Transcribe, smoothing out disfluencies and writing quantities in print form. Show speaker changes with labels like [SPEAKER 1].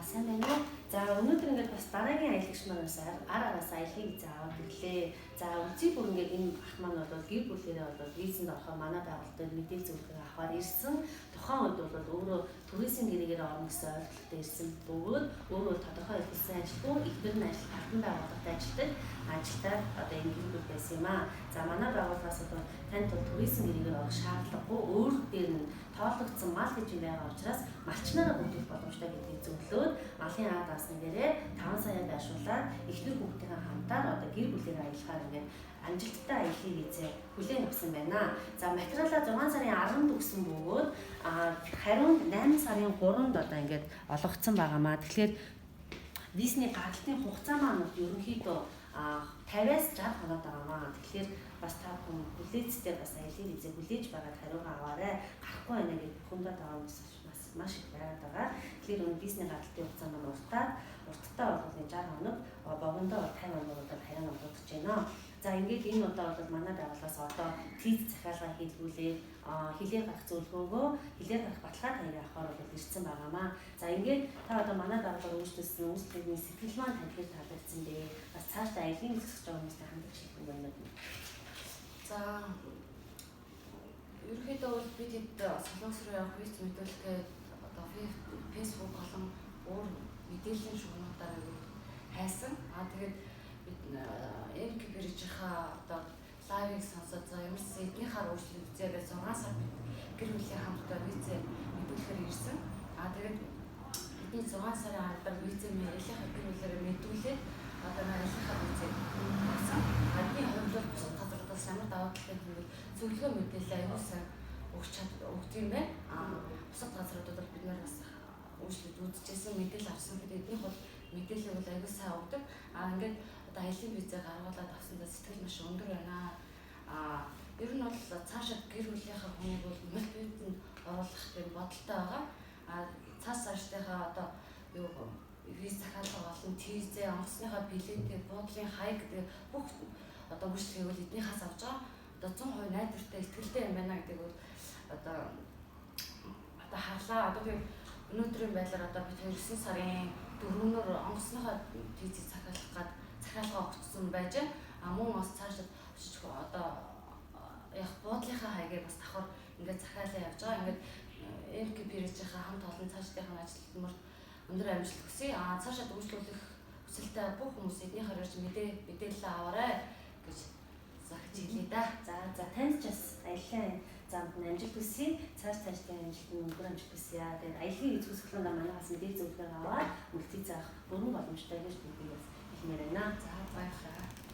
[SPEAKER 1] Сайн байна уу? За, өнөөдөр ингээд бас дараагийн аялагч маань бас ар араас аяллаа виза аваад ирлээ. За, үзий бүр ингээд энэ ах маань бол гэр бүлээрээ бол визэнд орохоо манай байгууллагад мэдээлэл зөвлөгөө авахар ирсэн. Тухайн үед бол өөрөө туризм гэрээгээр орно гэсэн ойлголттой ирсэн бөгөөд өөрөө тодорхой хэлсэн ажилтгүй, эхнэр нь ажил татан байгууллагад ажилладаг. Ажилдаа одоо энэ гэр бүл байсан юм аа. За, манай байгууллагаас бол танд бол туризм гэрээгээр орох шаардлагагүй, өөр дээр нь тоологдсон мал гэж юм байгаа учраас малчнаараа бүрдүүлэх боломжтой гэдгийг зөвлөөд малын аад аасны дээрээ 5 сая байршуулад эхнэр хүүхдийнхээ хамтаар одоо гэр бүлээр аялахаар ингээд амжилттай аяллаа визээ хүлээн авсан байна. За, материалаа 6 сарын 10-нд өгсөн бөгөөд хариунд 8 сарын 3-нд одоо ингээд олгогдсон байгаамаа. Тэгэхээр визний гаралтын хугацаа маань ерөнхийдөө 50-аас 60 хоног байгаамаа. Тэгэхээр бас та бүхэн хүлээцтэй бас аяллаа визээ хүлээж байгаад хариугаа аваарай. Гарахгүй байна гэж бухимдаад байгаа хүмүүс бас маш их байгаад байгаа. Тэгэхээр энэ визний гаралтын хугацаа маань урттай бол 60 хоног, богинондоо бол 50 хоног одоо хариу олгогдож байна. За, ингээд энэ удаа бол манай байгууллагаас одоо тийз захиалга хийлгүүлээд хилээр гарах зөвлөгөөгөө, хилээр гарах баталгаа таяг авахар бол ирсэн байгаамаа. За, ингээд та одоо манай байгууллагаар үйлчлүүлсэн үйлчлэгийн сэтгэл маань танд хэр таалагдсан бэ? Бас цаашдаа аялын зохисож байгаа хүмүүстэй хандаж хэлэх юм байна уу?
[SPEAKER 2] За, ерөнхийдөө бол бид хэд Солонгос руу явах виз мэдүүлэхэд одоо Facebook болон өөр мэдээллийн шугамнуудаар хайсан. Аа, тэгээд бид МК Bridge-ийнхаа одоо live-ыг сонсоод, за, ямар ч эднийхаар үйлчлэг үзье гэж 6 сар бид гэр бүлийн хамтдаа визээ мэдүүлэхээр ирсэн. Аа, тэгээд бидний 6 сарын аргаар визээ аяллахаа гэр бүлээрээ мэдүүлээд одоо аяллахаа визээ авсан. Бидний хувьд бол бусад газруудаас ямар давуу талтай гэвэл зөвлөгөө мэдээлэл аюул сайн өгч өгдөг юм байна. Аа, бусад газруудад бол бид нар бас үйлчлэг үзчихсэн, мэдээлэл авсан. Гэхэд эднийх бол мэдээллийг бол аюул сайн өгдөг. Аа, ингээд одоо аялын визээ гаргуулад авсандаа сэтгэл маш өндөр байна. Аа, ер нь бол цаашаа гэр бүлийнхаа хүнийг бол мультивизэнд оруулах тийм бодолтой байгаа. Аа, цааш цаашдынхаа одоо юу виз захиалга болон тийзээ, онгоцныхаа билетээ, буудлын хаяг гэдэг бүх одоо үйлчлэгийг бол эднийхээс авч байгаа. Одоо 100% найдвартай, итгэлтэй юм байна гэдэг бол одоо харлаа. Одоо тэгээд өнөөдрийн байдлаар одоо бид 9 сарын 4-нөр онгоцныхаа тийзээ захиалах гад захиалга өгсөн байж байна. А мөн бас цаашид очиж одоо яг буудлынхаа хаягийг бас давхар ингээд захиалаа явж байгаа. Ингээд МК Bridge-ийнхаа хамт олон цаашдынхаа ажилтнууд мөрт өндөр амжилт хүсье. А цаашаад үйлчлүүлэх хүсэлтэй бүх хүмүүс эднийхээр ирж мэдээлэл аваарай гэж захиж хэлье да.
[SPEAKER 1] За, танд ч бас аяллаа замд нь амжилт хүсье. Цааш цаашдын амжилт нь өндөр амжилт хүсье. Тэгээд аяллаа виз хүсгэлэндээ манайхаас мэдээлэл зөвлөгөө аваад мөлтий заах бүрэн боломжтой гэж би бас хэлмээр байна.
[SPEAKER 2] За, баярлалаа.